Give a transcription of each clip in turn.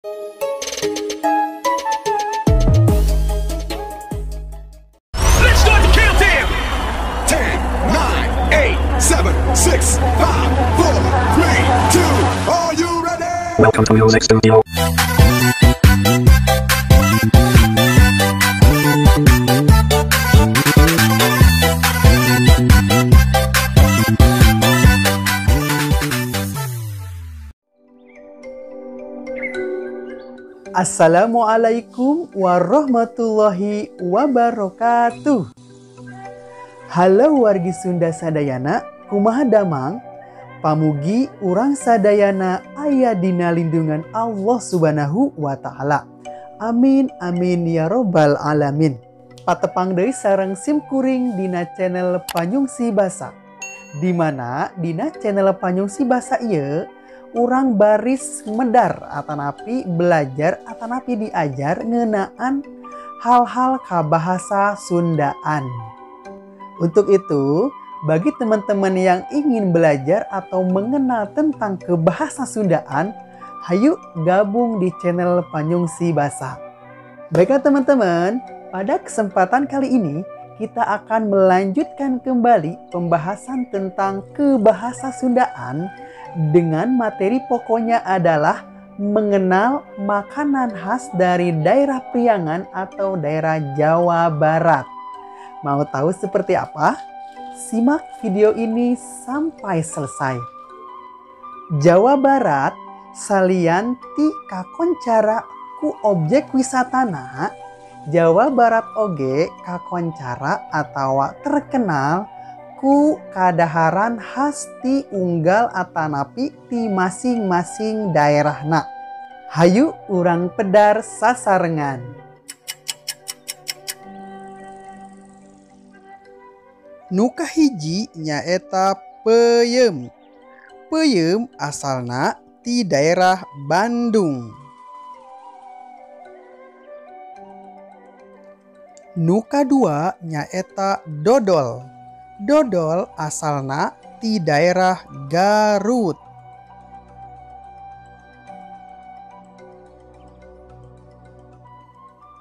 Let's start the countdown. 10, 9, 8, 7, 6, 5, 4, 3, 2. Are you ready? Welcome to Music Studio. Assalamualaikum warahmatullahi wabarakatuh. Halo wargi Sunda sadayana, kumaha damang? Pamugi urang sadayana aya dina lindungan Allah Subhanahu wa taala. Amin amin ya robbal alamin. Patepang deui sareng simkuring dina channel Panyungsi Basa. Dimana dina channel Panyungsi Basa ieu urang baris medar atanapi belajar atanapi diajar ngeunaan hal-hal kabahasa Sundaan. Untuk itu, bagi teman-teman yang ingin belajar atau mengenal tentang kebahasa Sundaan, hayu gabung di channel Panyungsi Basa. Baiklah teman-teman, pada kesempatan kali ini kita akan melanjutkan kembali pembahasan tentang kebahasa Sundaan dengan materi pokoknya adalah mengenal makanan khas dari daerah Priangan atau daerah Jawa Barat. Mau tahu seperti apa? Simak video ini sampai selesai. Jawa Barat salian ti kakoncara ku objek wisatana, Jawa Barat oge kakoncara atawa terkenal ku kadaharan khas ti unggal atanapi ti masing-masing daerahna. Hayu urang pedar sasarengan. Nu kahiji nyaeta peuyeum. Peuyeum asalna ti daerah Bandung. Nu kadua nyaeta dodol. Dodol asalna ti daerah Garut.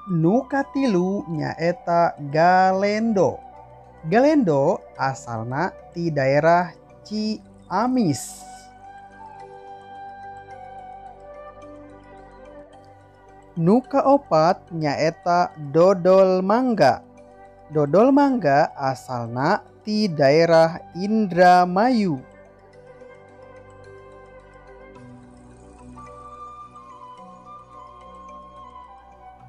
Nu katilu nyaeta galendo. Galendo asalna ti daerah Ciamis. Nu kaopat nyaeta dodol mangga. Dodol mangga asalna ti daerah Indramayu.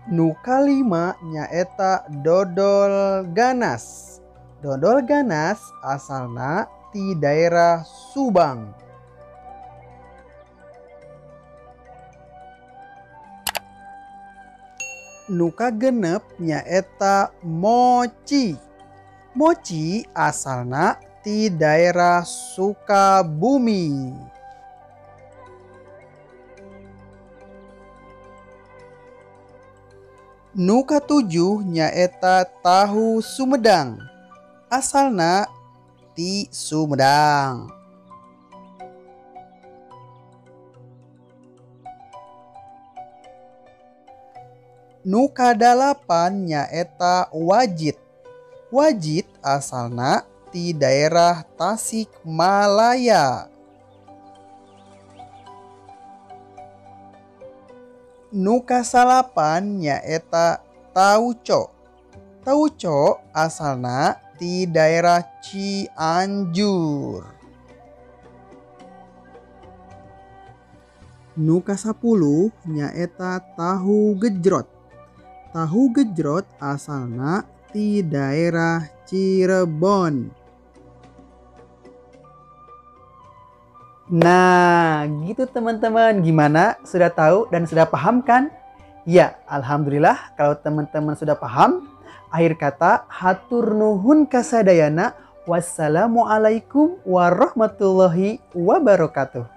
Nu kalima nyaeta dodol ganas. Dodol ganas asalna ti daerah Subang. Nu kagenep nyaeta mochi. Mochi asalna ti daerah Sukabumi. Nu katujuh nyaeta tahu Sumedang. Asalna ti Sumedang. Nu kadalapan nyaeta wajit. Wajit asalna ti daerah Tasikmalaya. Nu kasalapan nyaeta tauco. Tauco asalna ti daerah Cianjur. Nu kasapuluh nyaeta tahu gejrot. Tahu gejrot asalna ti daerah Cirebon. Nah, gitu teman-teman. Gimana? Sudah tahu dan sudah paham kan? Ya, alhamdulillah kalau teman-teman sudah paham. Akhir kata, hatur nuhun kasadayana. Wassalamualaikum warahmatullahi wabarakatuh.